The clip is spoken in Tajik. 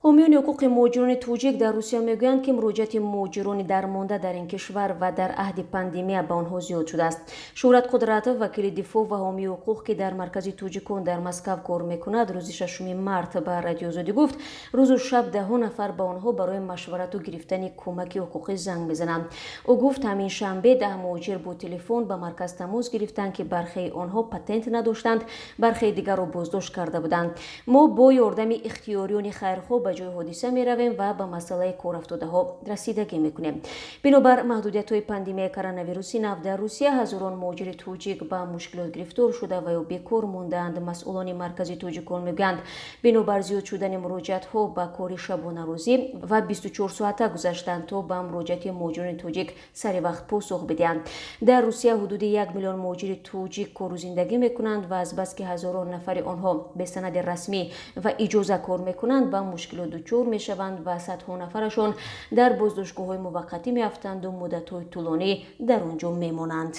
Ҳомиёни ҳуқуқи муҳоҷирони тоҷик дар Русия мегӯянд, ки муроҷиати муҳоҷирони дармонда дар ин кишвар ва дар аҳди пандемия ба онҳо зиёд шудааст. Шӯҳрат Қудратов, вакили дифоъ ва ҳомии ҳуқуқ, ки дар Маркази тоҷикон дар Москав кор мекунад, рӯзи 6 март ба Радиои Озодӣ гуфт, рӯзу шаб даҳҳо нафар ба онҳо барои машварату гирифтани кӯмаки ҳуқуқӣ занг мезананд. Ӯ гуфт, ҳамин шанбе 10 муҳоҷир бо телефон ба марказ тамос гирифтанд, ки бархеи онҳо патент надоштанд, бархеи дигарро боздошт карда буданд. Мо бо ёрдами ихтиёриёни хайрхоҳ ба ҷои ҳодиса меравем ва ба масъалаи корафтодаҳо расидагӣ мекунем. Бинобар маҳдудиятҳои пандемияи коронавируси нав дар Русия, ҳазорон муҳоҷири тоҷик ба мушкилот гирифтор шуда ва ё бекор мондаанд. Масъулони Маркази тоҷикон мегӯянд, бинобар зиёд шудани муроҷиатҳо ба кори шабонарӯзӣ ва 24 соата гузаштанд, то ба муроҷиати муҳоҷирони тоҷик сари вақт посух бидиҳанд. Дар Русия ҳудуди 1 миллион муҳоҷири тоҷик кору зиндагӣ мекунанд ва азбаски ҳазорон нафари онҳо бесанади расмӣ ва иҷоза кор мекунанд, ба мушкилот дучор мешаванд ва садҳо нафарашон дар боздоштгоҳҳои муваққатӣ меафтанду муддатҳои тӯлонӣ дар он ҷо мемонанд.